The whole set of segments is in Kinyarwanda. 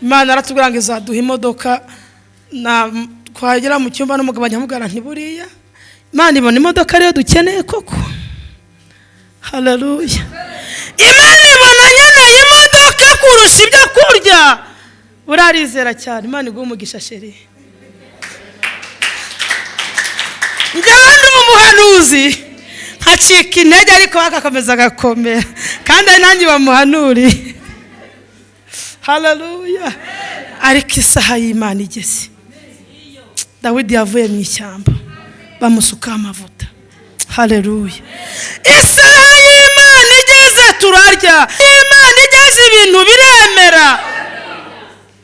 Imana aratubwira ngo izaduha imodoka, na twagera mu cyumba n'umugabo anyamugara ntiburiya Imana ibona imodoka ariyo dukeneye koko. Haleluya. Imana ibona nkeneye imodoka kurusha ibyo kurya. Burarizera cyane. Imana iguhe umugisha chérie. Njyewe ndi umuhanuzi nkacika intege, ariko bagakomeza agakomera, kandi ari nanjye bamuhanuriye. Haleluya. Ariko isaha y'Imana igeze, Dawidi yavuye mu ishyamba bamusukaho amavuta. Haleluya. Isaha y'Imana igeze turarya. Imana igeze ibintu biremera.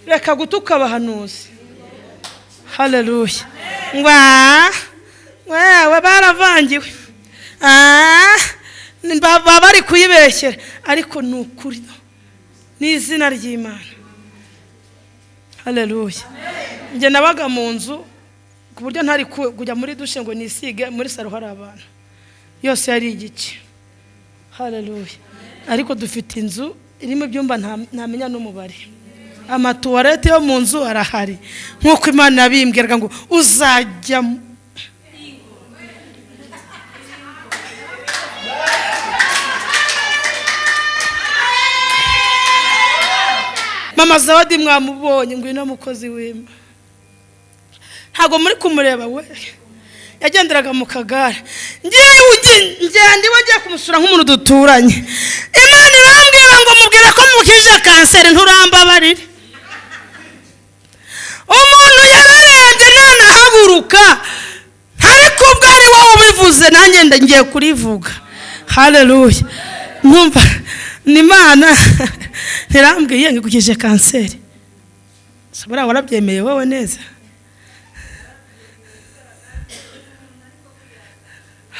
Reka gutuka abahanuzi. Haleluya. Ngwa wewe baravangiwe, baba bari kuyibeshyera, ariko ni ukuri ni izina ry'Imana. Haleluya. Njye nabaga mu nzu ku buryo ntari kujya muri douche ngo nisige, muri salon hari abantu, yose yari igice. Haleluya. Ariko dufite inzu irimo ibyumba ntamenya n'umubare. Amatuwarete yo mu nzu arahari, nk'uko Imana yabimbwiraga ngo uzajya. Mama Zawadi mwamubonye, ngwino mukozi w'Imana. Ntabwo muri kumureba we, yagenderaga mu kagare. Ngenda iwe ngiye kumusura nk'umuntu duturanye. Imana irambwira ngo mubwire ko mukije kanseri, nturambabarire. Umuntu yararembye ntanahaguruka, ariko ubwo ari wowe ubivuze nanjye ngiye kurivuga. Haleluya. Numva ni Imana ntirambwiye ngo igukije kanseri. Buriya warabyemeye wowe neza.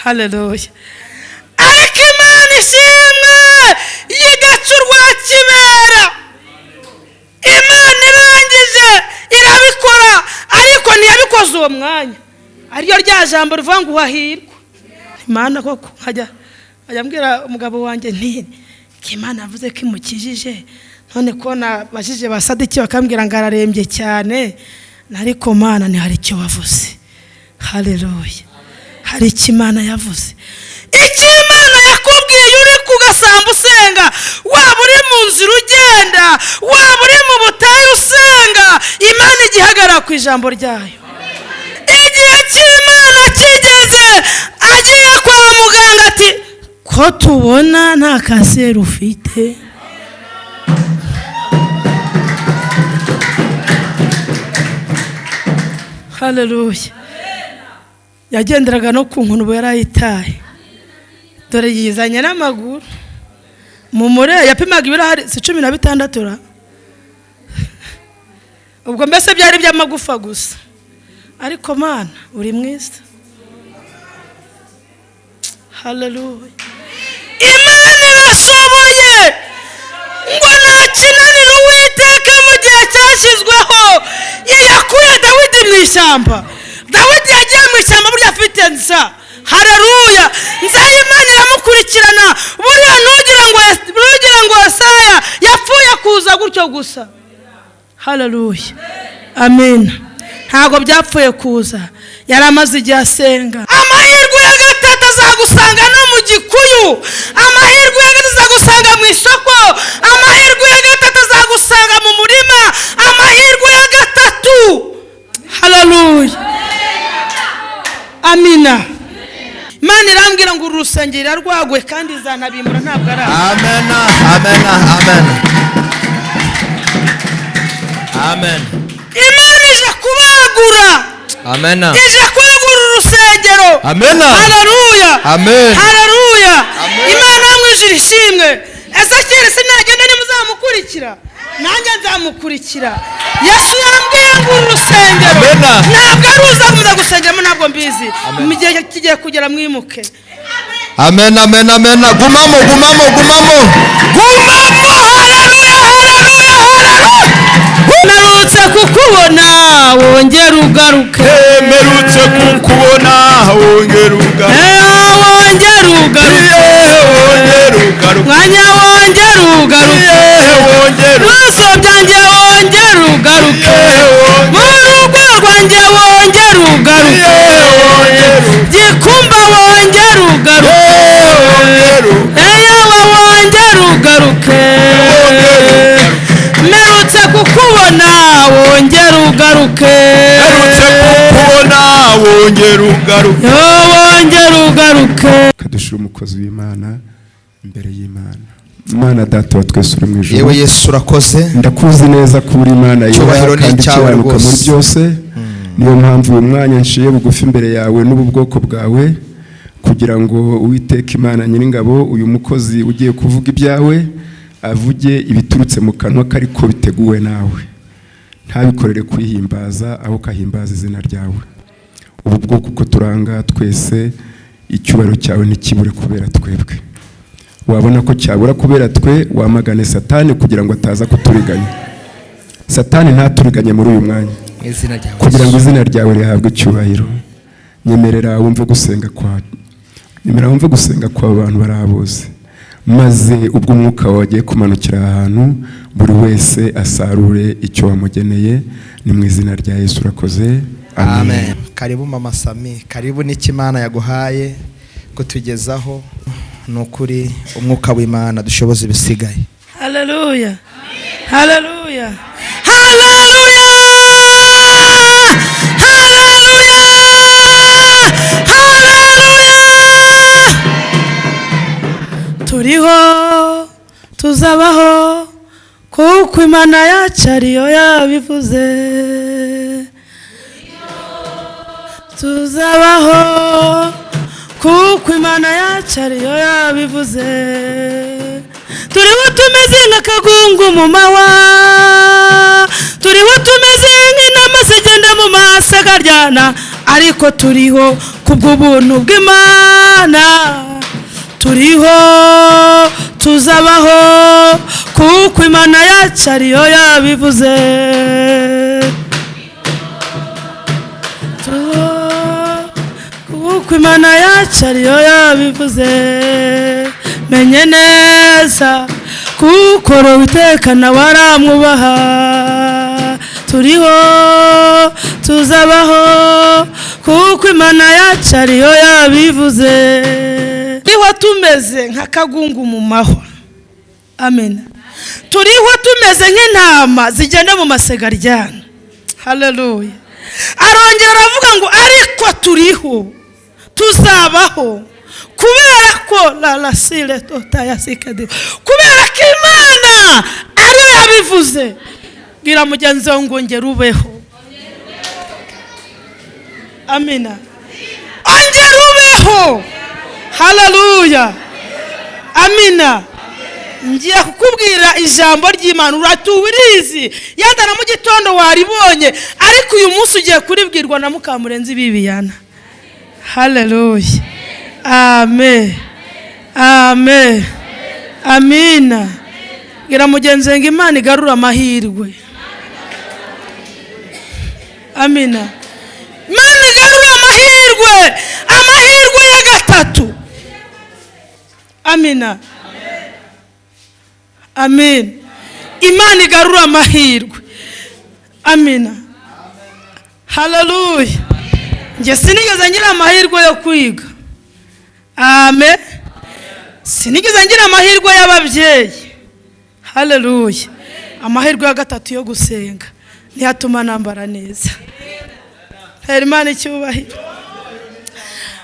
Haleluya. Ariko Imana ishimwe yigaca urwa kibera. Imana irangije irabikora, ariko ntiyabikoze uwo mwanya. Ariyo rya jambo rivuga ngo uhahirwa. Imana koko nkajya ambwira umugabo wanjye nti Imana yavuze ko imukijije, none ko nabajije basadiki bakambwira ngo ararembye cyane, ariko Mana ni hari icyo wavuze. Haleluya. Hari icyo Imana yavuze. Icyo Imana yakubwiye uri ku gasambu usenga, waba uri mu nzira ugenda, waba uri mu butayu usenga, Imana igihagarara ku ijambo ryayo. Igihe cy'Imana kigeze, agiye kwa muganga ati ko tubona nta kanseri ufite. Haleluya. Yagenderaga no ku nkoni ubu yarayitaye, dore yizanye n'amaguru. Mumure yapimaga ibiro hari si 16 ra, ubwo mbese byari by'amagufa gusa. Ariko Mana uri mwiza. Haleluya. Imana irashoboye ngo nta kinanira Uwiteka mu gihe cyashyizweho. Yakuye Dawidi mu ishyamba. Dawidi yagiye mu ishyamba burya afite nza. Haleluya. Nza y'Imana iramukurikirana. Buriya ntugire ngo Yesaya yapfuye kuza gutyo gusa. Haleluya. Amen. Ntabwo byapfuye kuza, yari amaze igihe asenga. Amahirwe ya gatatu azagusanga no mu gikuyu, amahirwe ya gatatu azagusanga mu isoko, amahirwe ya gatatu azagusanga mu murima, amahirwe ya gatatu. Haleluya. Amina. Imana irambwira ngo uru rusengero irarwaguye kandi izanabimbura, ntabwo ari aho. Amen. Amen. Amen. Amen. Imana ije kubagura. Amen. Ije kwagura urusengero. Amen. Haleluya. Amen. Haleluya. Imana yo mu ijuru ishimwe. Ezekiyeli sinagenda nimuzamukurikira, nanjye nzamukurikira. Yesu yambwiye ngo uru rusengero ntabwo ari uzakomeza gusengeramo, ntabwo mbizi. Mu gihe kigiye kugera mwimuke. Amen. Amen. Amen. Gumamo, gumamo, gumamo. Gumamo. Haleluya. Haleluya. Haleluya. Mperutse kukubona wongera ugaruke. Mperutse kukubona wongera ugaruke. Wongera ugaruke. Wongera ugaruke. Mwanya wongera ugaruke. Wongera Ibibazo byanjye wongera ugaruke mu rugo rwanjye, wongere ugaruke Gikumba, wongere ugaruke, eyewe wongere ugaruke. Mperutse kukubona, wongere ugaruke. Mperutse kukubona, wongera ugaruke. Yo, wongere ugaruke. Kadushyira umukozi w'Imana imbere y'Imana. Imana Data wa twese uri mu ijuru, Yewe Yesu, urakoze. Ndakuzi neza ko uri Imana yera Icyubahiro ni kandi icyawe ikiranuka muri rwose. byose. Niyo mpamvu uyu mwanya nciye bugufi imbere yawe n'ubu bwoko bwawe, kugira ngo Uwiteka Imana Nyiringabo, uyu mukozi ugiye kuvuga ibyawe avuge ibiturutse mu kanwa ke ariko biteguwe nawe, ntabikorere kwihimbaza, aho kahimbaza izina ryawe. Ubu bwoko uko turanga twese, icyubahiro cyawe ntikibure kubera twebwe. Wabona ko cyabura kubera twe, wamagane Satani kugira ngo ataza kuturiganya. Satani ntaturiganye muri uyu mwanya, Mu izina ryawe kugira ngo Yesu. izina ryawe rihabwe icyubahiro. Nyemerera wumve gusenga kwa, nyemerera wumve gusenga kwa bantu barabuze, maze ubwo umwuka wawe wagiye kumanukira aha hantu, buri wese asarure icyo wamugeneye. Ni mu izina rya Yesu, urakoze. Amen. Karibu Mama Sami, karibu. N'icyo Imana yaguhaye kutugezaho, ni ukuri umwuka w'Imana dushoboza ibisigaye. Haleluya, haleluya, haleluya, haleluya, haleluya! Turiho, tuzabaho, kuko Imana yacu ariyo yabivuze. Tuzabaho kuko Imana yacu ariyo yabivuze. Turiho tumeze nk'akagungu mu mahwa, turiho tumeze nk'intama zigenda mu maso akaryana, ariko turiho kubw'ubuntu bw'Imana. Turiho, tuzabaho, kuko Imana yacu ariyo yabivuze. Turiho kuko Imana yacu ariyo yabivuze. Menye neza kuko Uwiteka nawe aramwubaha. Turiho, tuzabaho, kuko Imana yacu ariyo yabivuze. Turiho tumeze nk'akagungu mu mahwa, amen. Turiho tumeze nk'intama zigenda mu masega aryana, haleluya. Arongera aravuga ngo ariko turiho, tuzabaho, kubera ko larasire totayasikade, kubera ko Imana ariyo yabivuze. Bwira mugenzi wawe ngo ngera ubeho. Amina. Ongera ubeho, haleluya, amina. Ngiye kukubwira ijambo ry'Imana, uratuwe urizi, yenda na mu gitondo waribonye, ariko uyu munsi ugiye kuribwirwa na Mukamurenzi Bibiyana. Haleluya, amen, amen, amina. Bwira mugenzi wawe ngo Imana igarure amahirwe. Amina. Imana igarure amahirwe, amahirwe ya gatatu. Amina, amin. Imana igarura amahirwe. Amina, haleluya. Njye sinigeze ngira amahirwe yo kwiga, amen. Sinigeze ngira amahirwe y'ababyeyi, haleluya. Amahirwe ya gatatu yo gusenga ntiyatuma nambara neza. Hera Imana icyubahiro.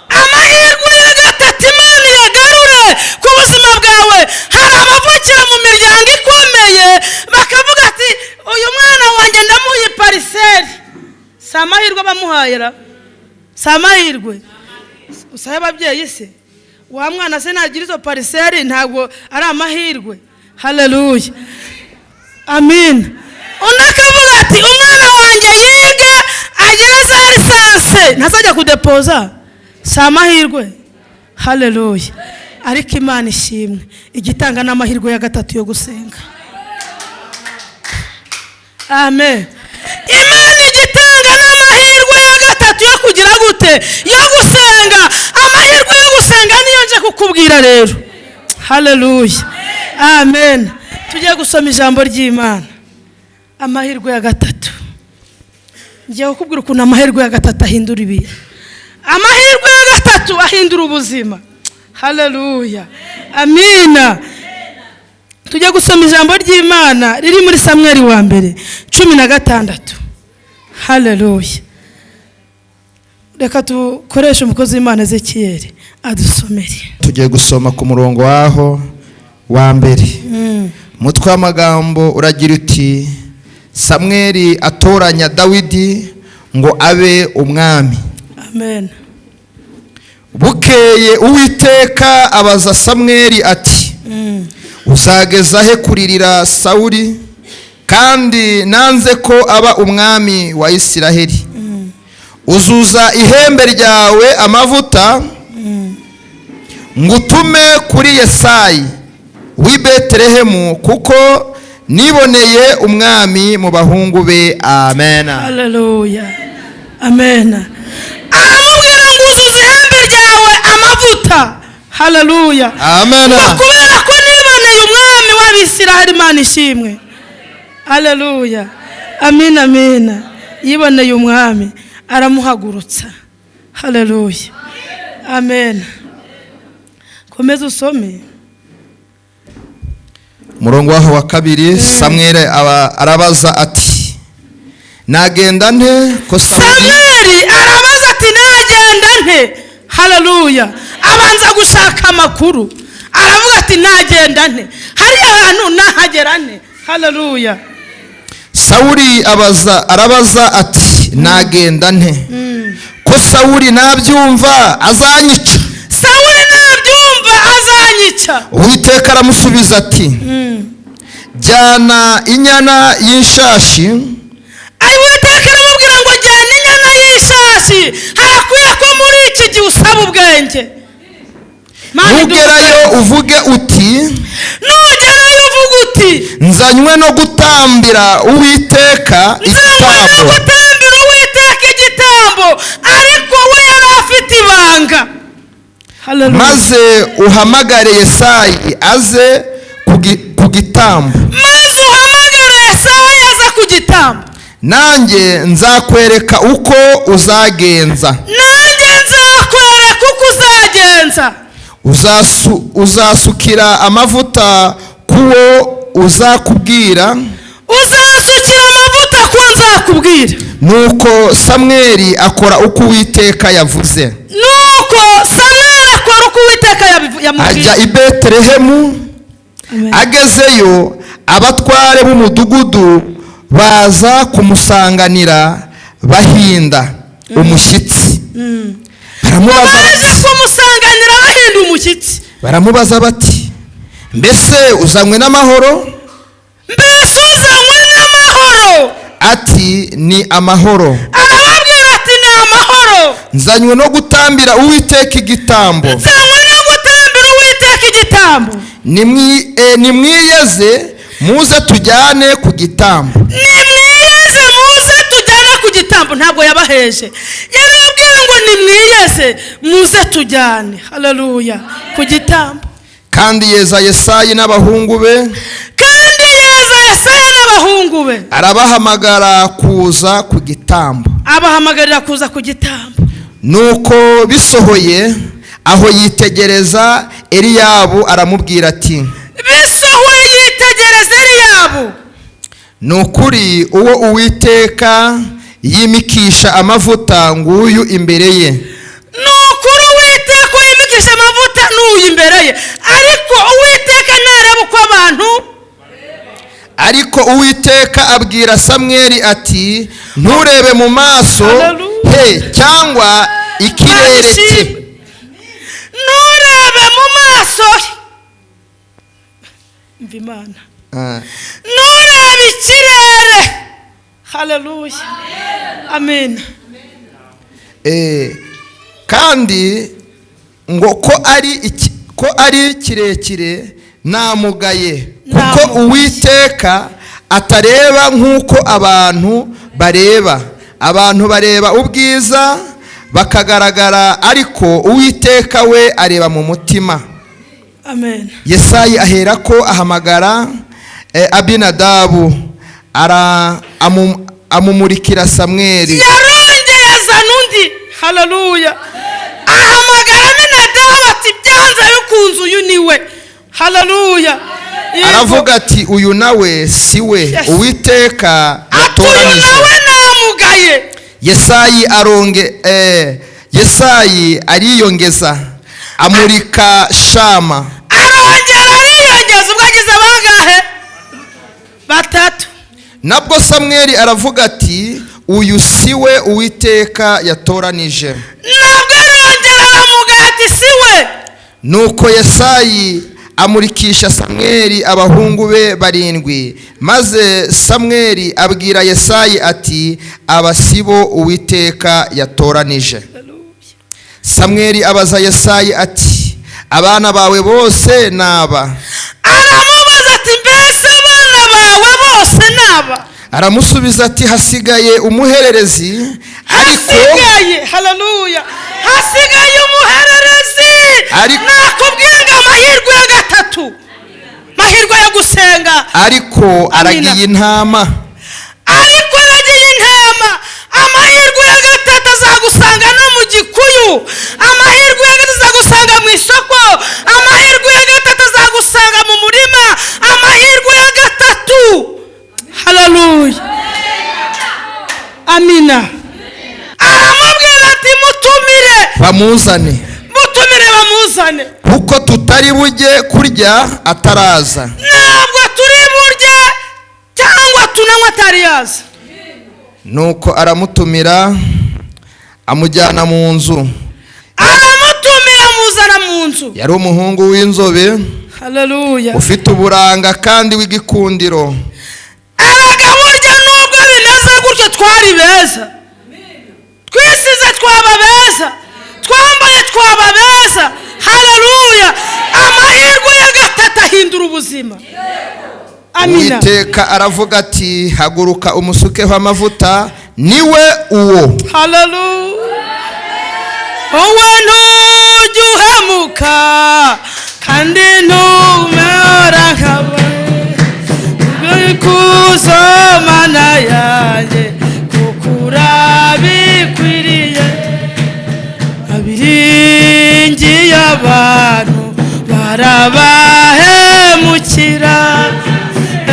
Amahirwe ya gatatu Imana iyagarure ku buzima bwawe. Hari abavukira mu miryango ikomeye bakavuga ati uyu mwana wanjye ndamuha iparcelle. Si amahirwe bamuhaye ra? Si amahirwe usabe ababyeyi se? Wa mwana se nagira izo parcelle, ntabwo ari amahirwe? Haleluya, amin. Undi akavuga ati umwana wanjye yige agere za licence, ntazajya kudepoza. Si amahirwe? Haleluya. Ariko Imana ishimwe igitanga n'amahirwe ya gatatu yo gusenga, amen. Imana igitanga n'amahirwe ya gatatu yo kugira gute? Yo gusenga. Amahirwe yo gusenga niyo nje kukubwira rero. Haleluya, amen. Tugiye gusoma ijambo ry'Imana. Amahirwe ya gatatu, ngiye kukubwira ukuntu amahirwe ya gatatu ahindura ibintu. Amahirwe ya gatatu ahindura ubuzima. Haleluya, amina. Tujya gusoma ijambo ry'Imana riri muri Samweli wa mbere 16. Haleluya. Reka dukoreshe umukozi w'Imana Ezekiyeli adusomere. Tugiye gusoma ku murongo waho wa mbere. Umutwe w'amagambo uragira uti: Samweli atoranya Dawidi ngo abe umwami. Amen. Bukeye Uwiteka abaza Samweli ati: "Uzageza he kuririra Sawuli, kandi nanze ko aba umwami wa Isiraheli? Uzuza ihembe ryawe amavuta, ngutume kuri Yesayi w'i Betelehemu, kuko niboneye umwami mu bahungu be." Amen. Haleluya, amen. Aramubwira ngo: "Uzuza ihembe ryawe amavuta." Haleluya. Amen. Kubera ko niboneye umwami w'Abisiraheli. Imana ishimwe. Haleluya, amina, amina. Yiboneye umwami, aramuhagurutsa. Haleluya, amen. Komeza usome. Umurongo waho wa kabiri, Samweli arabaza ati: "Nagenda nte ko Sawuli?" Samweli arabaza ati: "Nagenda nte?" Haleluya. Abanza gushaka amakuru, aravuga ati: "Nagenda nte? Hariya hantu nahagera nte?" Haleluya. Sawuli arabaza ati: "Nagenda nte ko Sawuli nabyumva azanyica?" "Sawuli nabyumva azanyica." Uwiteka aramusubiza ati: "Jyana inyana y'inshashi." Uwiteka aramubwira ngo: "Jyana inyana y'ishashi." Harakwiye ko muri iki gihe usaba ubwenge. Mana. Nugerayo uvuge uti: Nugerayo uvuga uti: "Nzanywe no gutambira Uwiteka "Nzanywe no igitambo." gutambira Uwiteka igitambo." Ariko we yari afite ibanga. Haleluya. "Maze uhamagare Yesayi aze ku gitambo." "Maze uhamagare Yesayi aze ku gitambo." "Nanjye nzakwereka uko uzagenza." "Nanjye nzakwereka uko uzagenza." "Uzasukira amavuta kuwo uzakubwira." "Uzasukira amavuta ku nzakubwira." Nuko Samweli akora uko Uwiteka yavuze. Nuko Samweli akora uko Uwiteka yamubwiye. Ajya i Betelehemu. Amen. Agezeyo, abatware b'umudugudu baza kumusanganira bahinda umushyitsi. Baramubaza Baje bati, kumusanganira bahinda umushyitsi. Baramubaza bati: "Mbese uzanywe n'amahoro?" "Mbese uzanywe n'amahoro?" Ati: "Ni amahoro." Arababwira ati: "Ni amahoro." "Nzanywe no gutambira Uwiteka igitambo." "Nzanywe no gutambira Uwiteka igitambo." "Nimwiyeze muze tujyane ku gitambo." "Nimwiyeze muze tujyane ku gitambo." Ntabwo yabaheje, yarababwiye ngo: "Nimwiyeze muze tujyane," haleluya, "ku gitambo." Kandi yeza Yesayi n'abahungu be. Kandi yeza Yesaya n'abahungu be. Arabahamagara kuza ku gitambo. Abahamagarira kuza ku gitambo. Nuko bisohoye aho, yitegereza Eliyabu, aramubwira ati: Bisohoye, yitegereza Eliyabu. "Ni ukuri, uwo Uwiteka yimikisha amavuta nguyu imbere ye." "Ni ukuri, Uwiteka uyimikisha amavuta n'uyu imbere ye." Ariko Uwiteka ntareba uko abantu. Ariko Uwiteka abwira Samweli ati: "Nturebe mu maso Hallelujah. he cyangwa ikirere cye." Nturebe mu maso he. Mva Imana. Ah. Nturebe ikirere. Haleluya, amen. Kandi ngo ko ari kirekire namugaye, kuko Namugaye. Uwiteka atareba nk'uko abantu bareba. Abantu bareba ubwiza bakagaragara, ariko Uwiteka we areba mu mutima." Amen. Yesayi aherako ahamagara Abinadabu, Amumurikira Samweli. Yarongeye azana undi. Haleluya. Ahamagara Aminadabu ati byanze bikunze uyu ni we. Haleluya. Aravuga ati uyu nawe si we. Yes. Uwiteka Ati uyu yatoranije. nawe namugaye. Yesayi ariyongeza amurika Shama. Arongera ariyongeza, ubwo agize bangahe? Batatu. Nabwo Samweli aravuga ati uyu si we Uwiteka yatoranije. Nabwo arongera aramugaya ati si we. Nuko Yesayi amurikisha Samweli abahungu be 7, maze Samweli abwira Yesayi ati aba si bo Uwiteka yatoranije. Samweli abaza Yesayi ati abana bawe bose naba? Aramubaza ati mbese abana bawe bose naba? Aramusubiza ati hasigaye umuhererezi, ariko hasigaye. Haleluya. Hasigaye umuhererezi. Nakubwiye ngo amahirwe ya gatatu, mahirwe yo gusenga, ariko aragiye intama. Ariko aragiye intama. Amahirwe ya gatatu azagusanga no mu gikuyu, amahirwe ya gatatu azagusanga mu isoko, amahirwe ya gatatu azagusanga mu murima, amahirwe ya gatatu. Haleluya. Amina. Aramubwira ati mutumire bamuzane, mutumire bamuzane, kuko tutari bujye kurya ataraza. Ntabwo turi burye cyangwa tunanywa atari yaza. Nuko aramutumira amujyana mu nzu. Aramutumira amuzana mu nzu. Yari umuhungu w'inzobe. Haleluya. Ufite uburanga kandi w'igikundiro. Erega burya nubwo bimeze gutyo twari beza, twisize twaba beza, twambaye twaba beza. Haleluya. Amahirwe ya gatatu ahindura ubuzima. Amina. Uwiteka aravuga ati haguruka umusukeho amavuta, niwe uwo. Haleluya. Wowe ntujya uhemuka kandi ntumera nkawe, ikuzo Mana yanjye kuko urabikwiriye. Abiringiye abantu barabahemukira,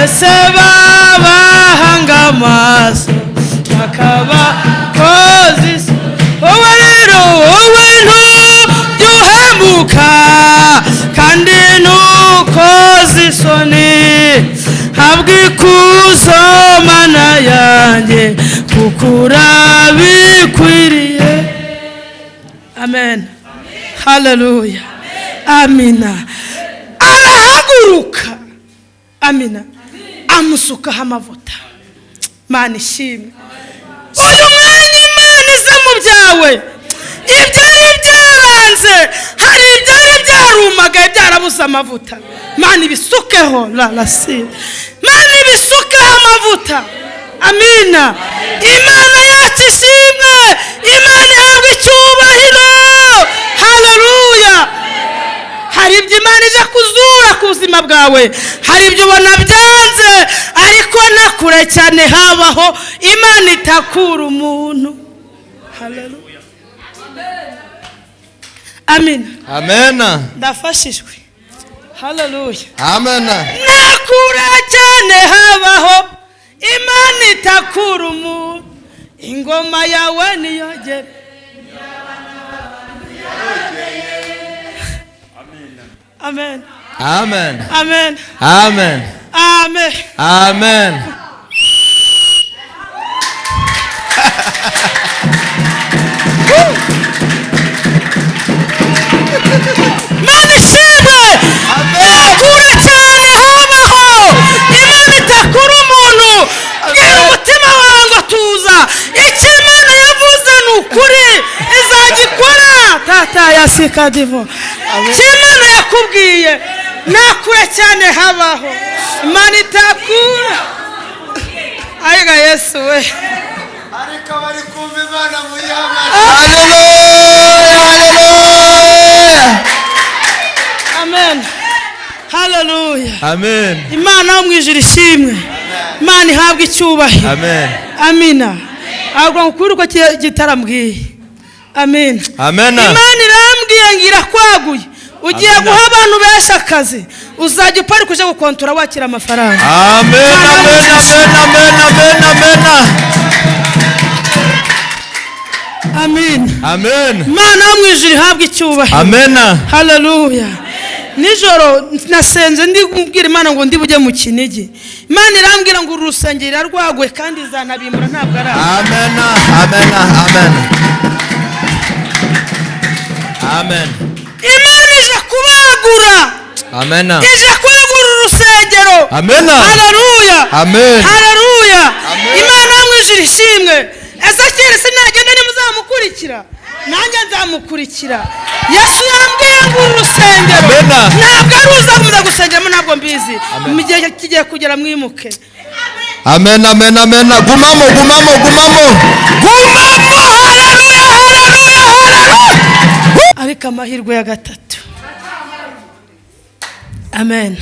ese babahanga amaso bakabakoza isoni. Wowe rero wowe ntujya uhemuka kandi ntukoze isoni, habwa ikuzo Mana yanjye kuko urabikwiriye. Amen. Haleluya. Amina. Arahaguruka. Amina. Amusukaho amavuta. Mana ishimwe. Uyu mwanya Imana ize mu byawe. Ibyari byaranze, hari ibyari byarumagaye byarabuze amavuta. Mana ibisukeho la la si. Mana ibisukeho amavuta. Amina. Imana yacu ishimwe. Imana ihabwe icyubahiro. Haleluya. Hari ibyo Imana ije kuzura ku buzima bwawe, hari ibyo ubona byanze, ariko nakure cyane habaho Imana itakura umuntu. Haleluya. Amina. Amen. Ndafashijwe. Haleluya. Amen. Nakure cyane habaho Imana itakura umuntu. Ingoma yawe niyogere. Amen. Amen. Amen. Amen. Amen. Amen. Mana ishimwe. Nakure cyane habaho Imana itakura umuntu. Bwira umutima wawe ngo tuza, icyo Imana yavuze ni ukuri izagikora. Tata yasikadivo. Icyo Imana yakubwiye nakure cyane habaho Imana itakura. Ayiga Yesu we. Ariko bari kumva Imana muyamara. Haleluya. Haleluya. Amen. Haleluya. Amen. Imana yo mu ijuru ishimwe. Imana ihabwe icyubahiro. Amen. Amina. Ahubwo nkukuri uko gitarambwiye. Amina. Amen. Imana irambwiye ngo irakwaguye, ugiye Amen. guha abantu benshi akazi, uzajya uparika uje gukontora wakira amafaranga. Amen. Amen. Amen. Amen. Amen. Amina. Amen. Imana yo mu ijuru ihabwe icyubahiro. Amen. Haleluya. Nijoro nasenze ndi kubwira Imana ngo ndi bujye mu Kinigi. Imana irambwira ngo uru rusengero irarwaguye kandi izanabimbura, ntabwo ari aho. Amen. Amen. Amen. Amen. Imana ije kubagura. Amen. Ije kwagura urusengero. Amen. Haleluya. Amen. Haleluya. Amen. Imana yo mu ijuru ishimwe. Ezekiyeli sinagenda nimuzamukurikira, nanjye nzamukurikira. Yesu yambwiye ngo uru rusengero Amen. ntabwo ari uzakomeza gusengeramo, ntabwo mbizi. Amen. Mu gihe kigiye kugera mwimuke. Amen. Amen. Amen. Gumamo, gumamo, gumamo. Gumamo. Haleluya. Haleluya. Haleluya. Ariko amahirwe ya gatatu. Amen.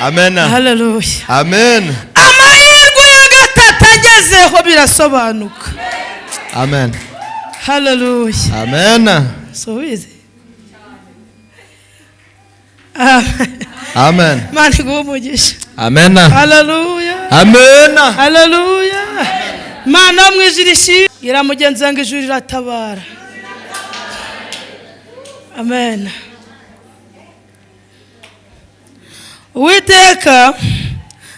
Amen. Haleluya. Amen. Amahirwe ya gatatu agezeho birasobanuka. Amen. Haleluya. Amen. Subize. Amen. Amen. Imana iguhe umugisha. Amen. Haleluya. Amen. Haleluya. Imana yo mu ijuru ishimwe. Bwira mugenzi wawe ngo ijuru riratabara. Amen. Uwiteka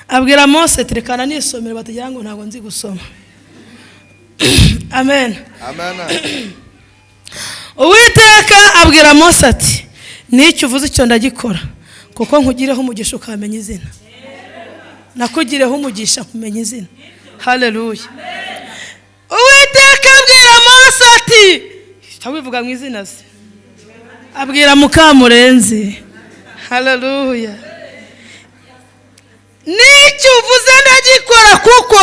abwira Mose ati rekana nisomere batagira ngo ntabwo nzi gusoma. Amen. Amen. Uwiteka abwira Mose ati n'icyo uvuze icyo ndagikora, kuko nkugireho umugisha ukamenya izina. Nakugireho umugisha nkumenya izina. Haleluya. Uwiteka abwira Mose ati tawivuga mu izina se. Abwira Mukamurenzi. Haleluya. N'icyo uvuze ndagikora, kuko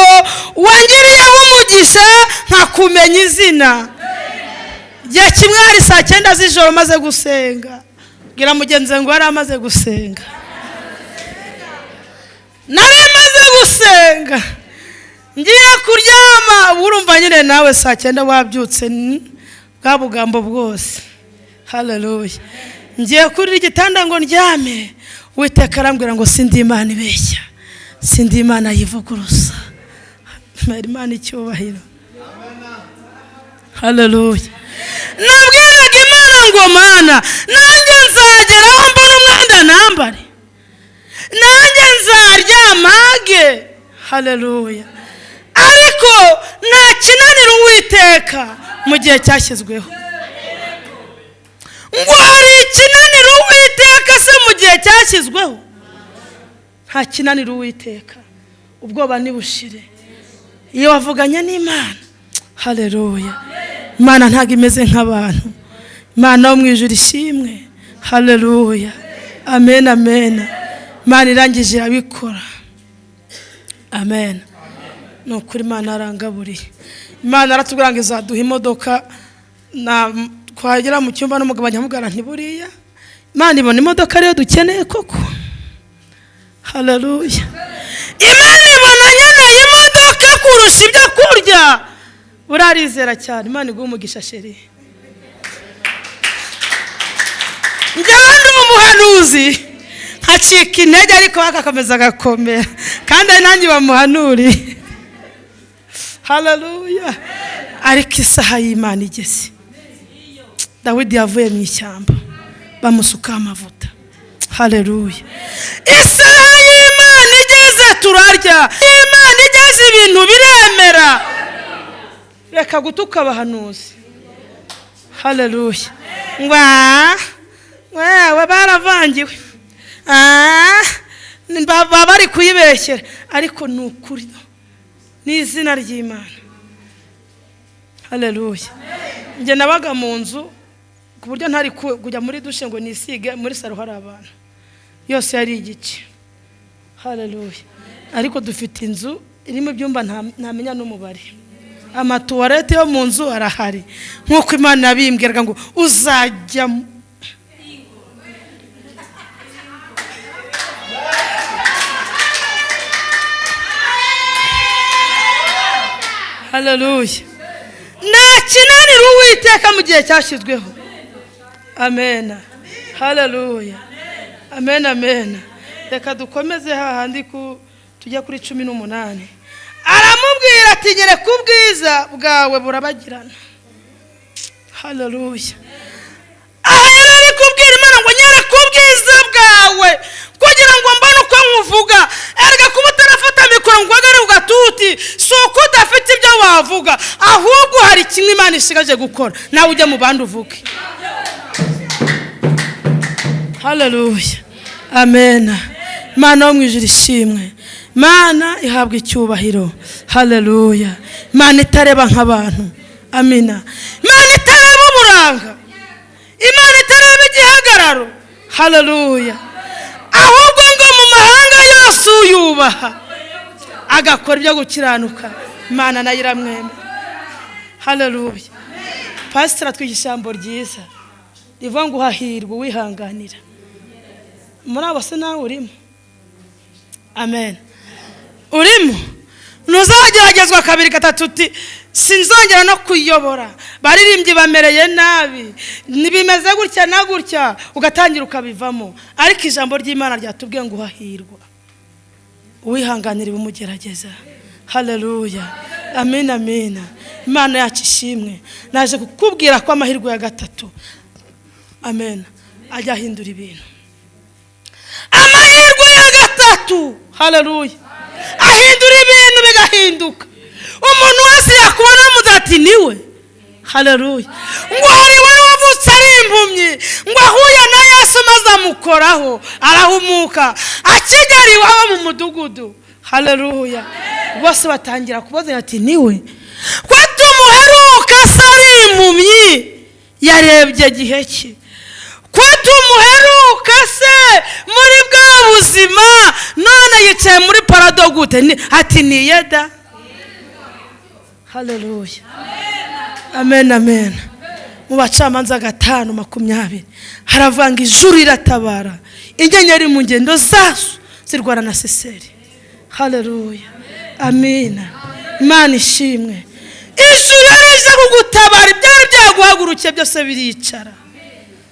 wangiriyeho umugisha nkakumenya izina. Igihe kimwe hari saa 9 z'ijoro maze gusenga. Bwira mugenzi ngo yari amaze gusenga. Nari maze gusenga ngiye kuryama, urumva nyine nawe saa 9 wabyutse bwa bugambo bwose. Haleluya. Ngiye kurira igitanda ngo ndyame, Uwiteka arambwira ngo sindi Imana ibeshya, sindi Imana yivuguruza. Imana icyubahiro. Haleluya. Nabwiraga Imana ngo Mana, nanjye nzageraho mbona umwenda nambare, nanjye nzaryamage. Haleluya. Ariko nta kinanira Uwiteka mu gihe cyashyizweho. Ngo hari ikinanira Uwiteka se mu gihe cyashyizweho? Nta kinanira Uwiteka. Ubwoba nibushire iyo wavuganye n'Imana. Haleluya. Imana ntabwo imeze nk'abantu. Imana yo mu ijuru ishimwe. Haleluya. Amen. Amen. Imana irangije irabikora. Amen. Ni ukuri Imana arangaburiye. Imana aratubwira ngo izaduha imodoka. Na twagera mu cyumba n'umugabo anyamugara ntiburiya. Imana ibona imodoka ariyo dukeneye koko. Haleluya. Imana ibona nkeneye imodoka kurusha ibyo kurya. Urarizera cyane. Imana iguhe umugisha sheri. Njyewe ndi umuhanuzi nkacika intege, ariko bagakomeza agakomera, kandi ari nanjye bamuhanuri. Haleluya. Ariko isaha y'Imana igeze, Dawidi yavuye mu ishyamba bamusuka amavuta. Haleluya. Isaha y'Imana igeze turarya. Imana igeze ibintu biremera. Reka gutuka abahanuzi. Haleluya. Ngwa wewe baravangiwe, baba bari kuyibeshyera, ariko ni ukuri ni izina ry'Imana. Haleluya. Njye nabaga mu nzu ku buryo ntari kujya muri dushe ngo nisige, muri saro hari abantu, yose yari igice. Haleluya. Ariko dufite inzu irimo ibyumba ntamenya n'umubare. Amatuwarete yo mu nzu arahari, nk'uko Imana yabimbwiraga ngo uzajya Haleluya. Nta kinanira Uwiteka mu gihe cyashyizweho. Amen. Haleluya. Amen, amen. Reka dukomeze hahandi ku tujya kuri 18. Aramubwira ati nyereka ubwiza bwawe burabagirana. Haleluya. Aha yari ari kubwira Imana ngo nyereka ubwiza bwawe kugira ngo mbone uko nkuvuga. Erega kuba utarafata mikoro ngo uhagarare ku gatuti si uko udafite ibyo wavuga, ahubwo hari kimwe Imana ishigaje gukora, nawe ujya mu bandi uvuge. Haleluya. Amen. Imana yo mu ijuru ishimwe. Imana ihabwa icyubahiro. Haleluya. Imana itareba nk'abantu. Amina. Imana itareba uburanga. Imana itareba igihagararo. Haleluya. Ahubwo ngo mu mahanga yose uyubaha agakora ibyo gukiranuka, Imana nayo iramwemera. Haleluya. Pastor atwigisha ijambo ryiza rivuga ngo hahirwa uwihanganira. Muri abo se nawe urimo? Amen. Urimo? Ntuzageragezwa kabiri gatatu uti sinzongera no kuyobora, baririmbyi bamereye nabi, ntibimeze gutya na gutya, ugatangira ukabivamo. Ariko ijambo ry'Imana ryatubwiye ngo hahirwa uwihanganira ibimugerageza. Haleluya. Amen, amen. Imana yacu ishimwe. Naje kukubwira ko amahirwe ya gatatu, amen, ajya ahindura ibintu. Amahirwe ya gatatu, haleluya, ahindura ibintu bigahinduka. Umuntu wese yakubona amuze ati niwe. Haleluya. Ngo hari wari wavutse ari impumyi, ngo ahuye na Yesu maze amukoraho arahumuka, akigera iwabo mu mudugudu. Haleluya. Bose batangira kubaza ati niwe, ko tumuheruka se ari impumyi, yarebye gihe ki? Ko tumuheruka se muri bwa buzima, none yicaye muri parado gute? Ati ni yeda. Haleluya. Amen, amen. Mu bacamanza 5:20 haravanga ijuru iratabara, inyenyeri mu ngendo zazo zirwana na Siseri. Haleluya. Amina. Imana ishimwe. Ijuru rije kugutabara, ibyari byaguhagurukiye byose biricara.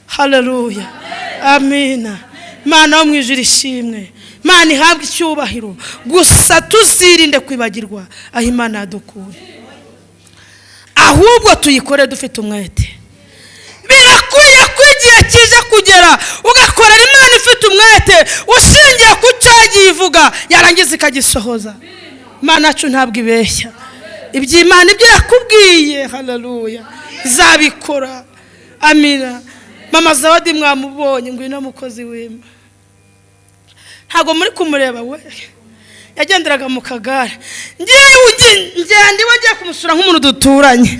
Haleluya. Amina. Imana yo mu ijuru ishimwe. Imana ihabwe icyubahiro. Gusa tuzirinde kwibagirwa aho Imana yadukuye, ahubwo tuyikore dufite umwete. Birakwiye ko igihe kiza kugera ugakorera Imana ifite umwete, ushingiye ku cyo yagiye ivuga, yarangiza ikagisohoza. Imana yacu ntabwo ibeshya. Iby'Imana ibyo yakubwiye, haleluya, izabikora. Amina. Mama Zawadi mwamubonye, ngwino mukozi w'Imana. Ntabwo muri kumureba we, yagenderaga mu kagare. Ngende iwe ngiye kumusura nk'umuntu duturanye.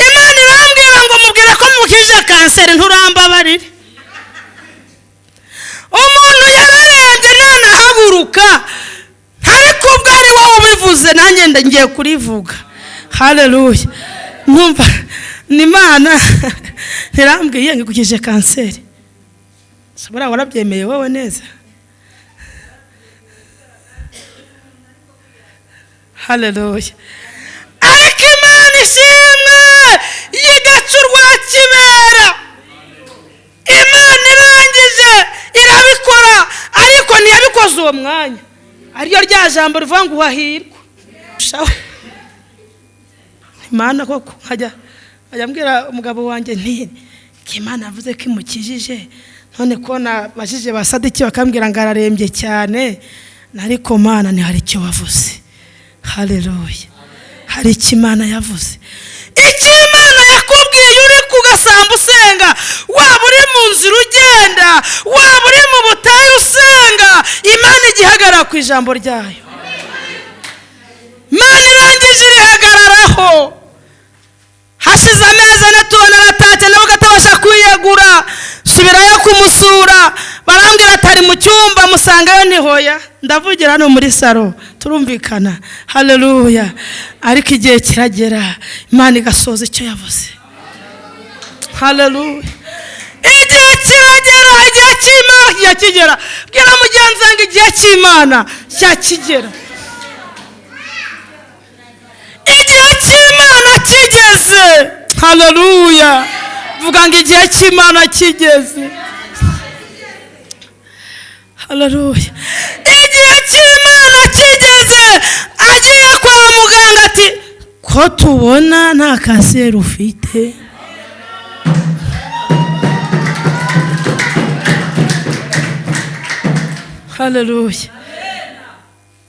Imana irambwira ngo mubwire ko mukije kanseri, nturambabarire. Umuntu yararembye ntanahaguruka, ariko ubwo ari wowe ubivuze nanjye ngiye kurivuga. Haleluya. Numva ni Imana ntirambwiye ngo igukije kanseri. Sabura warabyemeye wowe neza. Haleluya. Ariko Imana ishimwe yigaca urwa kibera. Imana irangije irabikora, ariko ntiyabikoze uwo mwanya. Ariyo rya jambo rivuga ngo hahirwa. Imana koko nkajya ambwira umugabo wanjye nti Imana yavuze ko imukijije, none ko nabajije basadiki bakambwira ngo ararembye cyane, ariko Mana ni hari icyo wavuze. Haleluya. Hari icyo Imana yavuze. Icyo Imana yakubwiye uri ku gasambu usenga, waba uri mu nzira ugenda, waba uri mu butayu usenga, Imana igihagarara ku ijambo ryayo. Imana irangije irihagararaho. Hashize amezi ane tubona aratatse, nawe ukatabasha kwiyegura. Subirayo kumusura, barambwira atari mu cyumba, musangayo nihoya. Ndavugira hano muri saro turumvikana. Haleluya. Ariko igihe kiragera Imana igasoza icyo yavuze. Haleluya. Igihe kiragera, igihe cy'Imana cyakigera. Bwira mugenzi wanjye igihe cy'Imana cyakigera. Igihe cy'Imana Haleluya! Vuga ngo igihe cy'Imana kigeze. Haleluya! Igihe cy'Imana kigeze, agiye kwa muganga ati ko tubona nta kanseri ufite. Haleluya!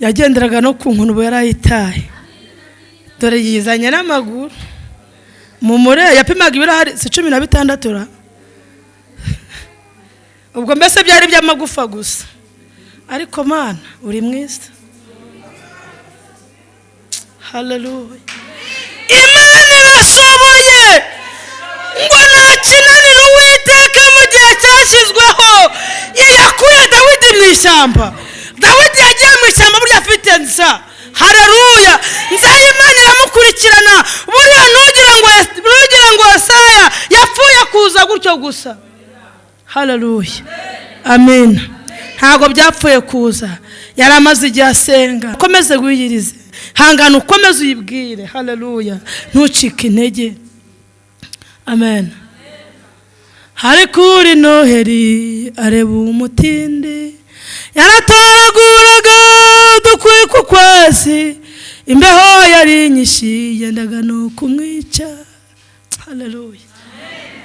Yagenderaga no ku nkoni, ubu yarayitaye, dore yizanye n'amaguru. Mumure yapimaga ibiro hari si 16 ra, ubwo mbese byari by'amagufa gusa. Ariko Mana uri mwiza. Haleluya! Imana irashoboye, ngo nta kinanira Uwiteka mu gihe cyashyizweho. Yakuye Dawidi mu ishyamba. Dawidi yagiye mu ishyamba burya afite nza. Haleluya! Nza y'Imana iramukurikirana. Buriya ntugire ngo Yesaya yapfuye kuza gutyo gusa. Haleluya, amen. Ntabwo byapfuye kuza, yari amaze igihe asenga. Ukomeze wiyirize, hangana, ukomeze uyibwire. Haleluya, ntucike intege. Amen. Hari kuri Noheri areba umutindi, yaratoraguraga udukwi ku kwezi, imbeho yari nyinshi yendaga no kumwica. Haleluya!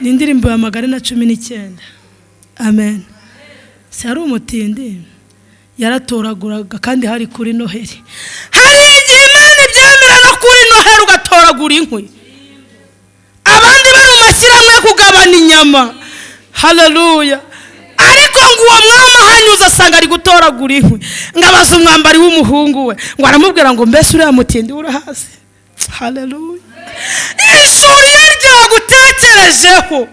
Ni indirimbo ya 419. Amen. Si hari umutindi yaratoraguraga, kandi hari kuri Noheri. Hari igihe Imana ibyemera no kuri Noheri ugatoragura inkwi, abandi bari mu mashyirahamwe yo kugabana inyama. Haleluya! Ariko ngo uwo mwami ahanyuze asanga ari gutoragura inkwi, ngo abaza umwambari w'umuhungu we, ngo aramubwira ngo mbese uriya mutindi urahazi? Haleluya! Ijuru iyo ryagutekerejeho.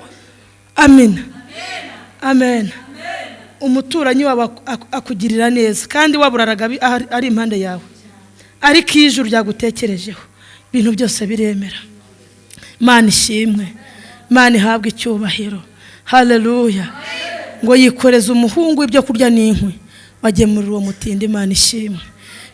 Amina, amen. Umuturanyi wawe akugirira neza, kandi waburaraga ari impande yawe, ariko iyo ijuru ryagutekerejeho ibintu byose biremera. Imana ishimwe, Imana ihabwe icyubahiro. Haleluya! Ngo yikoreze umuhungu ibyo kurya n'inkwi, bagemurira uwo mutindi. Imana ishimwe.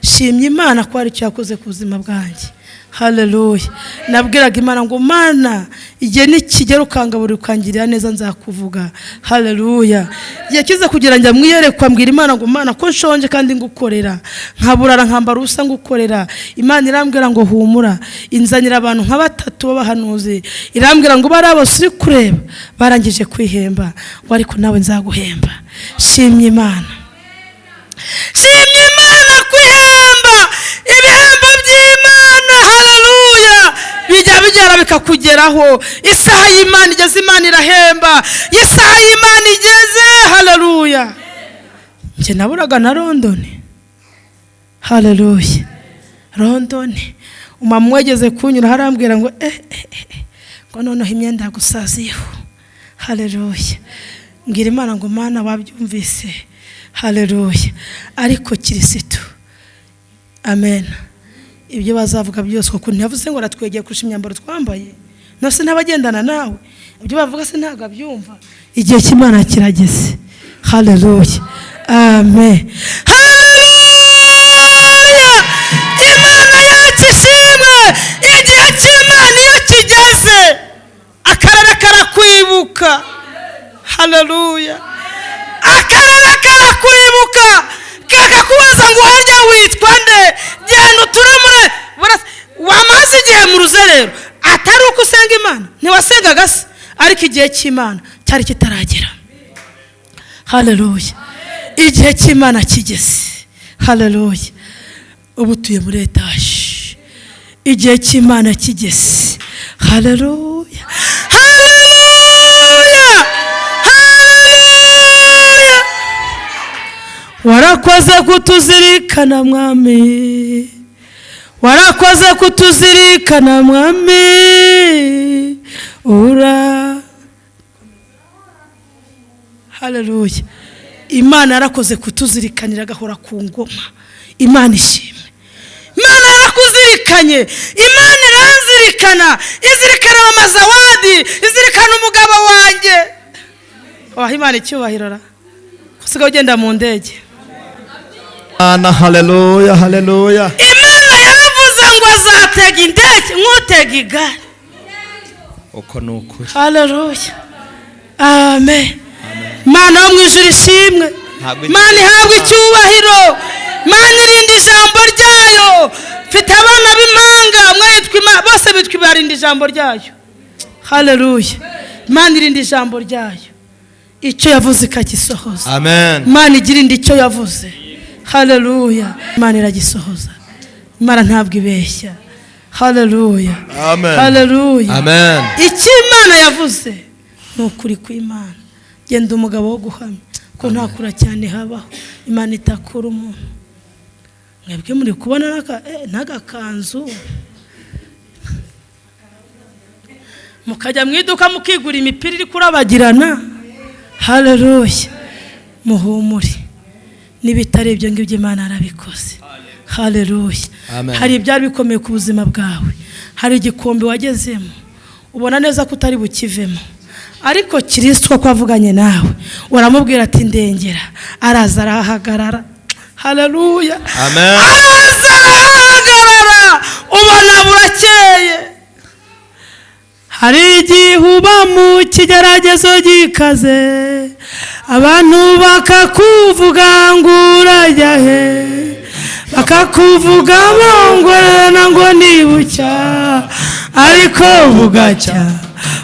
Shimye Imana ko hari icyo yakoze ku buzima bwanjye. Haleluya! Nabwiraga Imana ngo Mana, igihe nikigera ukangabura ukangirira neza nzakuvuga. Haleluya! Igihe kiza kugira njya mwiyerekwa, mbwira Imana ngo Mana, ko nshonje kandi ngukorera, nkaburara nkambara ubusa ngukorera. Imana irambwira ngo humura, inzanira abantu nka batatu b'abahanuzi, irambwira ngo bari abo suri kureba barangije kwihemba, ngo ariko nawe nzaguhemba. Shimye Imana, shimye Imana kwihemba, ibihembo by'Imana. Haleluya! Bijya bigera bikakugeraho. Isaha y'Imana igeze, Imana irahemba. Isaha y'Imana igeze. Haleluya! Njye naburaga na London. Haleluya! London, umama wegeze kunyura harambwira ngo ngo noneho imyenda yagusaziyeho. Haleluya! Mbwira Imana ngo Mana wabyumvise. Haleluya! Ariko Kirisitu, amen, ibyo bazavuga byose, kuko ntiyavuze ngo aratwegeye kurusha imyambaro twambaye, nose ntabagendana nawe, ibyo bavuga se ntabwo abyumva. Igihe cy'Imana kirageze. Haleluya, amen. Haleluya! Imana yacu ishimwe. Igihe cy'Imana iyo kigeze, akarere karakwibuka. Haleluya! Akarere karakwibuka, kakakubaza ngo harya witwa nde? Genda uturemure. Wamaze igihe mu ruzerero atari uko usenga Imana, ntiwasengaga se, ariko igihe cy'Imana cyari kitaragera. Haleluya! Igihe cy'Imana kigeze. Haleluya! Ubu tuye muri etaje. Igihe cy'Imana kigeze. Haleluya, haleluya, haleluya! Warakoze kutuzirikana Mwami, warakoze kutuzirikana Mwami, ura. Haleluya! Imana yarakoze kutuzirikanira, agahora ku ngoma. Imana ishimwe. Imana yarakuzirikanye, Imana iranzirikana, izirikana mama Zawadi, izirikana umugabo wanjye. Waha Imana icyubahiro ra, usigaye ugenda mu ndege. Ana, haleluya, haleluya. Imana yaravuze ngo azatega indege nk'utega igare. Uko ni ukuri. Haleluya, amen. Imana yo mu ijuru ishimwe. Ntabwo Imana ihabwe icyubahiro. Imana irinda ijambo ryayo. Mfite abana b'impanga, umwe yitwa bose bitwa barinda ijambo ryayo. Haleluya. Imana irinda ijambo ryayo, icyo yavuze ikagisohoza. Amen. Imana igirinda icyo yavuze. Haleluya. Imana iragisohoza. Imana ntabwo ibeshya. Haleluya. Amen. Haleluya. Amen. Icyo Imana yavuze ni ukuri kw'Imana. Genda umugabo wo guhamya ko nta kura cyane habaho Imana itakura umuntu. Mwebwe muri kubona n'agakanzu, mukajya mu iduka mukigura imipira iri kurabagirana. Haleluya. Muhumure, n'ibitari ibyo ngibyo Imana yarabikoze. Haleluya. Amen. Hari ibyari bikomeye ku buzima bwawe, hari igikombe wagezemo ubona neza ko utari bukivemo, ariko Kirisito ko avuganye nawe uramubwira ati ndengera, araza arahagarara. Haleluya. Amen. Araza arahagarara, ubona burakeye. Hari igihe uba mu kigeragezo gikaze, abantu bakakuvuga ngo urajya he, bakakuvuga bongorerana ngo nibucya, ariko bugacya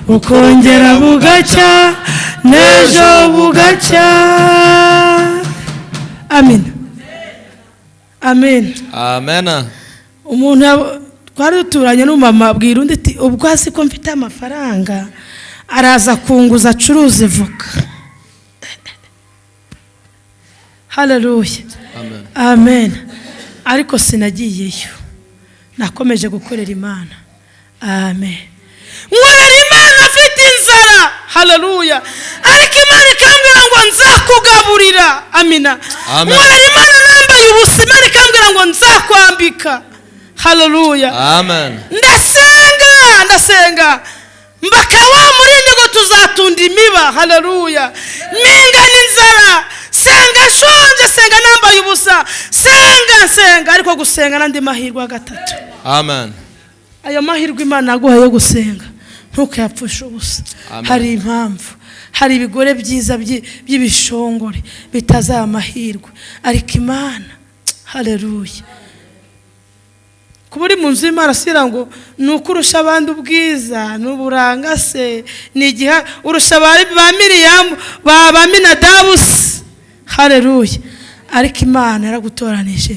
bukongera bugacya n'ejo bugacya. Amen, amen. Amen. Umuntu twari duturanye n'umumama abwira undi ati ubwo azi ko mfite amafaranga araza kunguza acuruza voka. Haleluya. Amen. Amen. Ariko sinagiyeyo, nakomeje gukorera Imana. Amen. Nkorera Imana afite inzara. Haleluya. Ariko Imana ikambwira ngo nzakugaburira. Amina. Amen. Nkorera Imana nambaye ubusa, Imana ikambwira ngo nzakwambika. Haleluya. Amen. Ndasenga, ndasenga mbaka wa murindi ngo tuzatunda imiba. Haleluya. Mpinga n'inzara, senga nshonje, senga nambaye ubusa, senga nsenga, ariko gusenga n'andi mahirwe ya gatatu. Amen. Ayo mahirwe Imana yaguhaye yo gusenga ntukayapfushe ubusa. Amen. Hari impamvu, hari ibigore byiza by'ibishongore bitazaba amahirwe, ariko Imana, haleluya. Kuba uri mu nzu y'Imana sira ngo ni uko urusha abandi ubwiza n'uburanga se, ni igihe urusha ba Miriyamu, ba Minadabu se. Haleluya. Ariko Imana yaragutoranije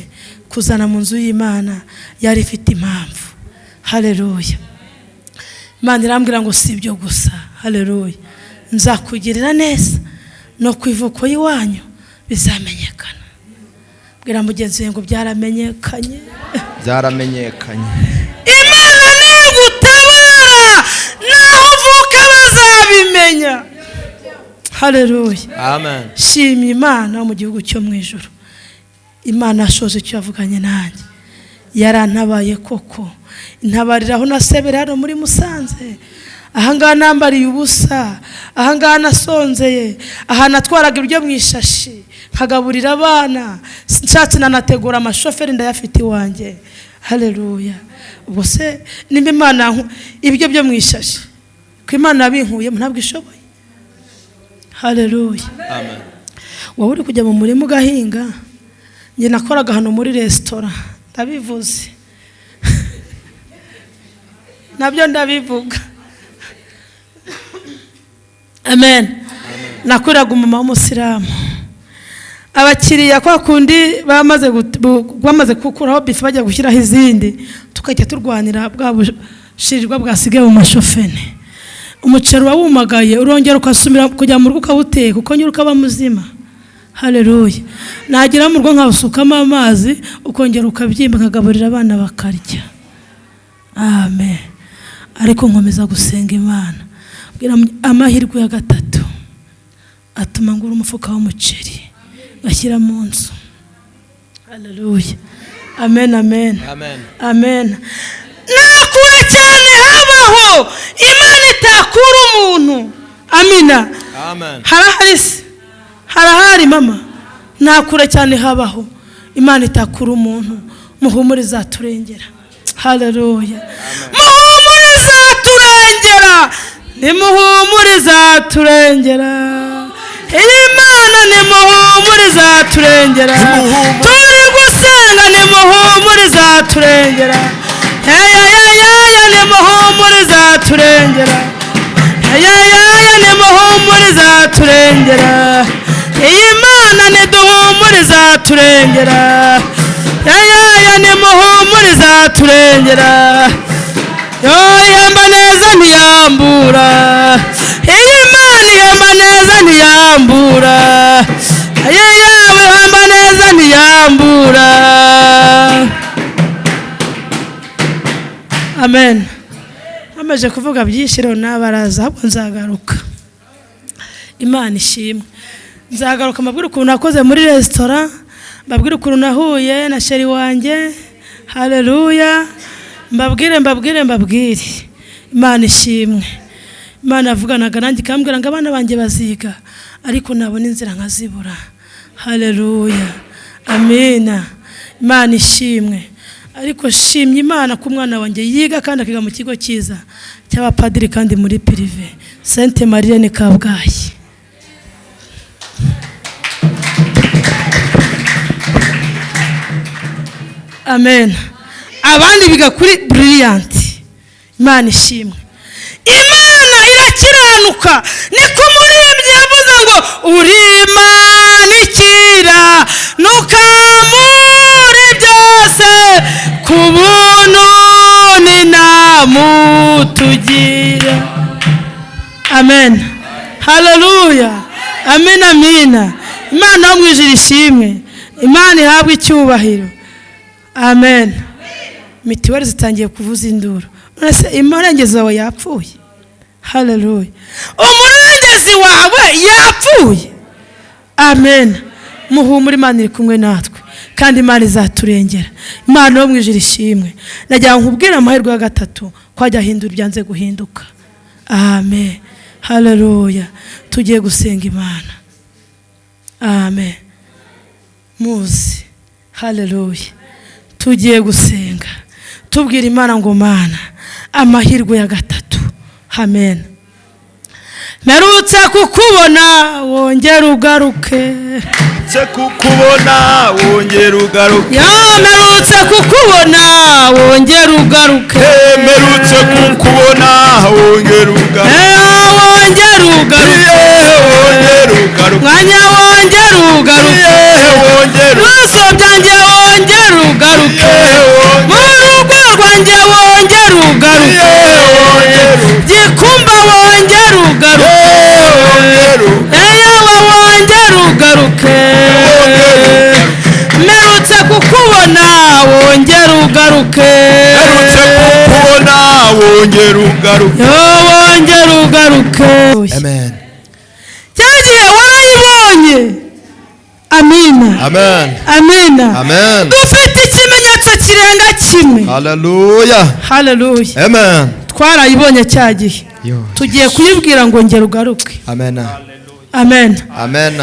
kuzana mu nzu y'Imana, yari ifite impamvu. Haleluya. Imana irambwira ngo si ibyo gusa. Haleluya. Nzakugirira neza no ku ivuko y'iwanyu bizamenyekana. Bwira mugenzi wawe ngo byaramenyekanye. Byaramenyekanye. Imana nigutabara naho uvuka bazabimenya. Haleluya. Amen. Shimye Imana wo mu gihugu cyo mu ijuru. Imana yashoje icyo yavuganye nanjye, yarantabaye koko, intabarira aho nasebera hano muri Musanze. Ahangaha nambariye ubusa, ahangaha nasonzeye, aha natwaraga ibiryo mu ishashi nkagaburira abana, nshatse nanategura amashoferi ndayafite iwanjye. Haleluya. Ubwo se nimba Imana ibiryo byo mu ishashi ko Imana yabinkuyemo ntabwo ishoboye. Haleluya. Amen. Wowe uri kujya mu murima ugahinga, njye nakoraga hano muri resitora, ndabivuze nabyo ndabivuga. Amen. Nakoreraga umumama w'umusilamu, abakiriya kwa kundi bamaze gukuraho bife bajya gushyiraho izindi, tukajya turwanira bwa bushirirwa bwasigaye mu mashofene. Umuceri wawumagaye urongera ukasubira kujya mu rugo ukawuteka, ukongera ukaba muzima. Haleluya. Nagera mu rugo nkawusukamo amazi, ukongera ukabyimba, nkagaburira abana bakarya. Amen. Ariko nkomeza gusenga Imana. Bwira amahirwe ya gatatu atuma ngura umufuka w'umuceri ngashyira mu nzu. Haleluya. Amen, amen. Amen. Amen. Nakure cyane habaho Imana itakura umuntu. Amina. Amen. Harahari se, harahari mama. Nakure cyane habaho Imana itakura umuntu. Muhumure izaturengera. Haleluya. Muhumure izaturengera. Nimuhumuriza turengera. Iyi Mana nimuhumuriza turengera. Turi gusenga nimuhumuriza turengera. Hey nimuhumuriza turengera. Hey nimuhumuriza turengera. Iyi Mana niduhumuriza turengera. Hey nimuhumuriza turengera. Yo ihemba neza ntiyambura. Iyi Mana ihemba neza ntiyambura. Yewe ihemba neza ntiyambura. Amen. Nkomeje kuvuga byinshi rero nabaraza, ahubwo nzagaruka. Imana ishimwe. Nzagaruka mbabwire ukuntu nakoze muri resitora, mbabwire ukuntu nahuye na sheri wanjye. Haleluya. Mbabwire mbabwire mbabwire. Imana ishimwe. Imana yavuganaga nanjye ikambwira ngo abana banjye baziga, ariko nabona inzira nkazibura. Haleluya. Amina. Imana ishimwe. Ariko shimye Imana ko umwana wanjye yiga kandi akiga mu kigo cyiza cy'abapadiri kandi muri prive, Sainte Marie ni Kabgayi. Amen. Abandi biga kuri Brilliant. Imana ishimwe. Imana irakiranuka. Niko umuririmbyi yavuze ngo uri Imana ikira nuka muri byose, ku buntu n'inamutugira. Amen. Haleluya. Amen, amina. Imana yo mu ijuru ishimwe. Imana ihabwe icyubahiro. Amen. Mitiweli zitangiye kuvuza induru. None umurengezi wawe yapfuye? Haleluya. Umurengezi wawe yapfuye. Amen. Muhumure, Imana iri kumwe natwe kandi Imana izaturengera. Imana yo mu ijuru ishimwe. Nagira ngo nkubwire amahirwe ya gatatu ko ajya ahindura ibyanze guhinduka. Amen. Haleluya. Tugiye gusenga Imana. Amen. Muzi. Haleluya. Tugiye gusenga tubwira Imana ngo Mana, amahirwe ya gatatu. Amen. Mperutse kukubona wongera ugaruke. Mperutse kukubona wongera ugaruke. Ya mperutse kukubona wongera ugaruke. Mperutse kukubona wongera ugaruke. Wongera ugaruke. Wongera ugaruke. Mwanya wongera ugaruke. Wongera. Bibazo byanjye wongera ugaruke. Mu rugo rwanjye wongera ugaruke. Gikumba wongera ugaruke. Eyewe wongera ugaruke. Mperutse kukubona wongera ugaruke. Mperutse kukubona wongera ugaruke. Wongera ugaruke. Amen. Cyagiye warayibonye. Amina. Amen. Amina. Amen. Dufite ikimenyetso kirenga kimwe. Haleluya. Haleluya. Amen. Twarayibonye cyagihe. Tugiye kuyibwira ngo ngera ugaruke. Amen. Amen. Amen.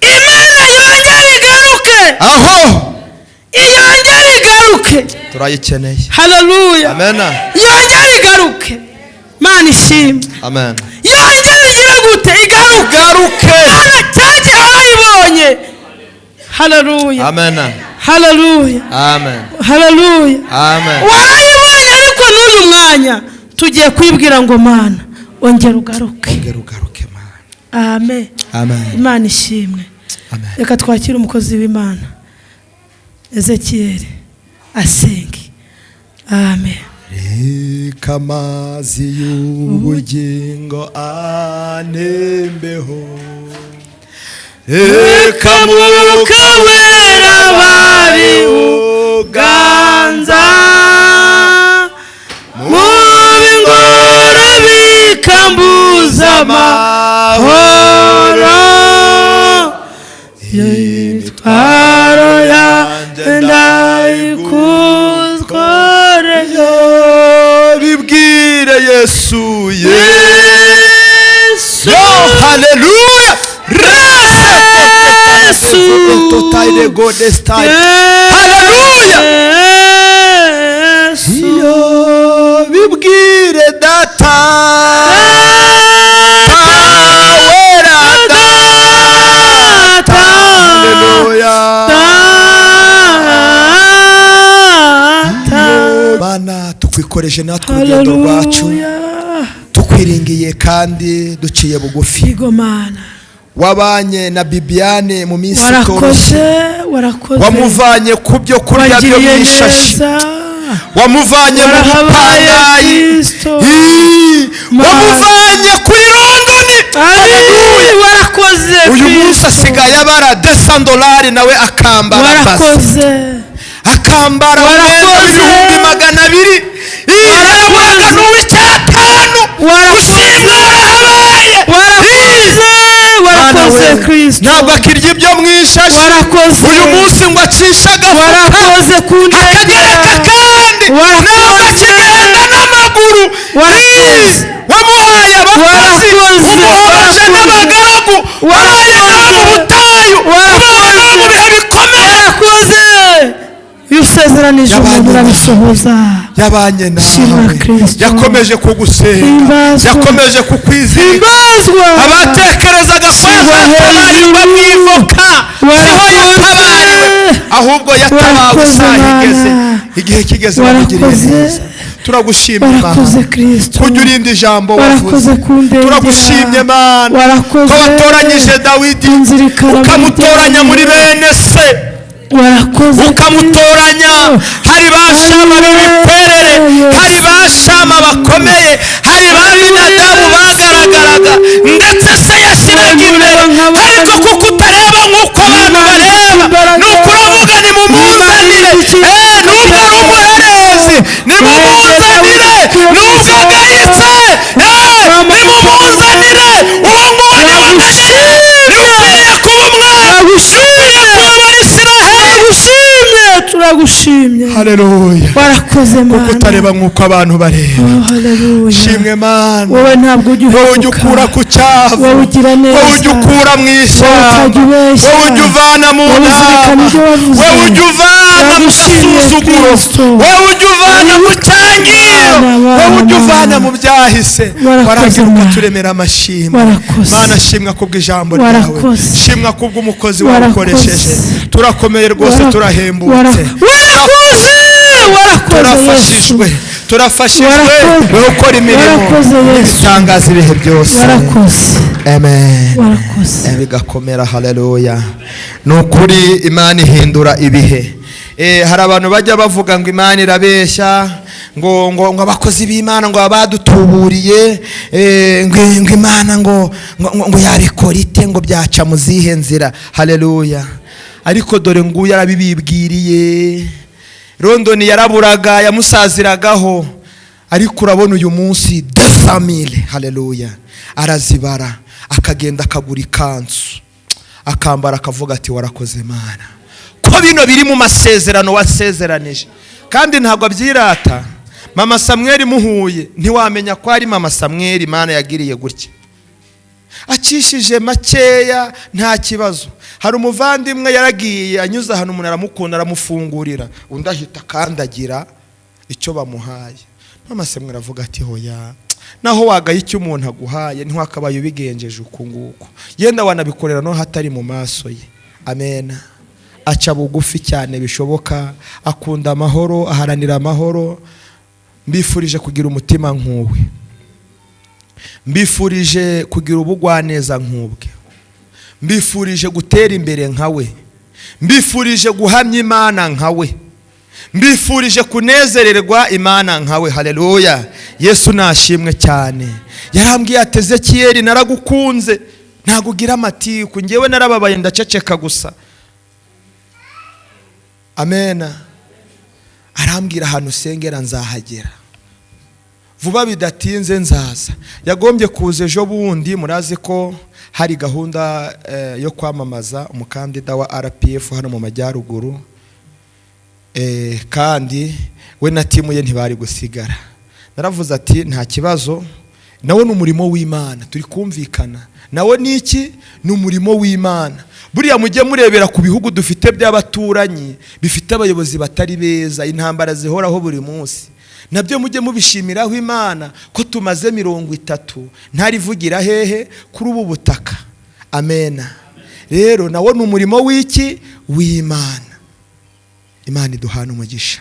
Imana yongera igaruke. Aho. Yongera igaruke. Turayikeneye. Haleluya. Amen. Yongera igaruke. Imana ishimwe. Amen. Yongera igire gute? Igaruke. Igaruke. Cyagihe warayibonye. Haleluya. Amen. Haleluya. Amen. Haleluya. Amen. Warayibonye ariko n'uyu mwanya tugiye kwibwira ngo Mana ongera ugaruke. Ongera ugaruke Mana. Amen. Amen. Imana ishimwe. Amen. Reka twakire umukozi w'Imana Ezekiel asenge. Amen. Reka amazi y'ubugingo anembeho. Reka Mwuka Wera bari uganza mu bingoro bikambuza amahoro, imitwaro yanjye ndayikutworeye. Bibwire Yesu. Yesu. Haleluya. Yesu. Haleluya. Yesu. Bibwire data. Tugukoreje natwe urugendo rwacu, Haleluya. Tukwiringiye kandi duciye bugufi. Yego Mana. Wabanye na Bibiane mu minsi Warakoze. itoroshye. Warakoze. Wamuvanye ku byo kurya byo Wagiriye mu ishashi. neza. Wamuvanye mu Warahabaye, bupangayi. Kristo. Ii, Mana. wamuvanye kuri Londoni. Ari, warakoze, Uyu munsi Kristo. asigaye abara $200, nawe akambara basi. Warakoze. Akambara umwenda Warakoze. w'200,000. Yaraburaga n'uw'icyatanu. Warakoze. Gushimwa warahabaye. Warakoze. Mana Warakoze, we, Kristo. ntabwo akirya ibyo mu ishashi. Warakoze. Uyu munsi ngo acishe agafuka, Warakoze kundengera. akagereka kandi. Warakoze. Ntabwo akigenda n'amaguru. Warakoze. Wamuhaye abakozi, Warakoze. umuhoje Warakoze. n'abagaragu, wabaye nawe mu butayu, wabaye nawe mu bihe bikomeye. Warakoze. Iyo usezeranije Yabanye umuntu nawe. urabisohoza. Yabanye Shimwa nawe. Kristo. Yakomeje kugusenga. Himbazwa. Yakomeje kukwizera. Himbazwa. Abatekerezaga ko Shyirwa yazatabarirwa mu hejuru. ivoka, siho Warakoze. yatabariwe, ahubwo yatabawe Warakoze, isaha igeze, Mana. igihe kigeze wamugiriye Warakoze. neza. Turagushimye, Warakoze, Mana, Kristo. kujya urinda ijambo wavuze. Warakoze kundengera. Turagushimye, Mana, Warakoze. ko watoranyije Dawidi, Kunzirikana mu ukamutoranya muri byaha. bene se, Warakoze, ukamutoranya Kristo. hari ba Shama b'ibikwerere, hari ba Shama bakomeye, hari ba Minadabu bagaragaraga, ndetse se yashyiraga imbere. Ariko kuko utareba nk'uko abantu bareba, ni ukuravuga: "Nimumuzanire." Nubwo ari umuherezi, nimumuzanire. Nubwo agayitse, nimumuzanire. Uwo nguwo niwe ndashimye, niwe ukwiriye kuba umwami, ukwiriye kuyobora Isiraheli. Turagushimye, turagushimye. Haleluya. Warakoze, Kuko Mana. utareba nk'uko abantu bareba. Oh, haleluya. Shimwe, Mana. Wowe ntabwo ujya Wowe ujya uhemuka. ukura ku cyavu. Wowe ugira neza. Wowe ujya ukura mu ishyamba. Wowe utajya ubeshya. Wowe ujya uvana mu Wowe uzirikana ntama. ibyo wavuze. Wowe ujya uvana mu Turagushimye, gasuzuguro. Kristo. Wowe ujya uvana mu cyangiro. Mana, Wowe ujya Mana. uvana mu byahise, Warakoze, warangira Mana. ukaturemera amashimwe. Warakoze. Mana, shimwa kubw'ijambo ryawe. Warakoze. Shimwa kubw'umukozi wawe Warakoze. ukoresheje. Turakomeye rwose, turahembutse. Warakoze, warakoze, Yesu. Turafashijwe, turafashijwe. Warakoze. Wowe ukora imirimo Warakoze, Yesu. n'ibitangaza ibihe byose. Warakoze. Amen. Warakoze. Bigakomera. Haleluya. Ni ukuri Imana ihindura ibihe. Hari abantu bajya bavuga ngo Imana irabeshya, ngo abakozi b'Imana ngo baba badutuburiye, ngo Imana ngo yabikora ite, ngo byaca mu zihe nzira? Haleluya. Ariko dore nguyu arabibibwiriye. Londoni yaraburaga, yamusaziragaho, ariko urabona uyu munsi 200 000, haleluya, arazibara, akagenda akagura ikanzu, akambara, akavuga ati: "Warakoze Mana, ko bino biri mu masezerano wasezeranije." Kandi ntabwo abyirata. Mama Samweri muhuye ntiwamenya ko ari mama Samweri Imana yagiriye gutya. Acishije makeya, nta kibazo. Hari umuvandimwe yaragiye anyuze ahantu, umuntu aramukunda, aramufungurira, undi ahita akandagira icyo bamuhaye. Mama Samweri aravuga ati: "Hoya, naho wagaye icyo umuntu aguhaye, ntiwakabaye ubigenjeje uku nguku, yenda wanabikorera no hatari mu maso ye." Amena. Aca bugufi cyane bishoboka, akunda amahoro, aharanira amahoro. Mbifurije kugira umutima nk'uwe, mbifurije kugira ubugwaneza nk'ubwe, mbifurije gutera imbere nka we, mbifurije guhamya Imana nka we, mbifurije kunezererwa Imana nkawe. Haleluya. Yesu nashimwe cyane. Yarambwiye ati: "Ezekiyeli, naragukunze, ntabwo ugira amatiku. Ngewe narababaye, ndaceceka gusa." Amena. Arambwira: "Ahantu usengera nzahagera vuba, bidatinze nzaza." Yagombye kuza ejo bundi. Murazi ko hari gahunda yo kwamamaza umukandida wa RPF hano mu majyaruguru, kandi we na team ye ntibari gusigara. Naravuze ati: "Nta kibazo, nawe ni umurimo w'Imana." Turi kumvikana? Nawe ni iki? Ni umurimo w'Imana. Buriya mujye murebera ku bihugu dufite by'abaturanyi bifite abayobozi batari beza, intambara zihoraho buri munsi, nabyo mujye mubishimiraho Imana ko tumaze 30 ntarivugira hehe kuri ubu butaka. Amena. Rero nawo ni umurimo w'iki? W'Imana. Imana iduhana umugisha.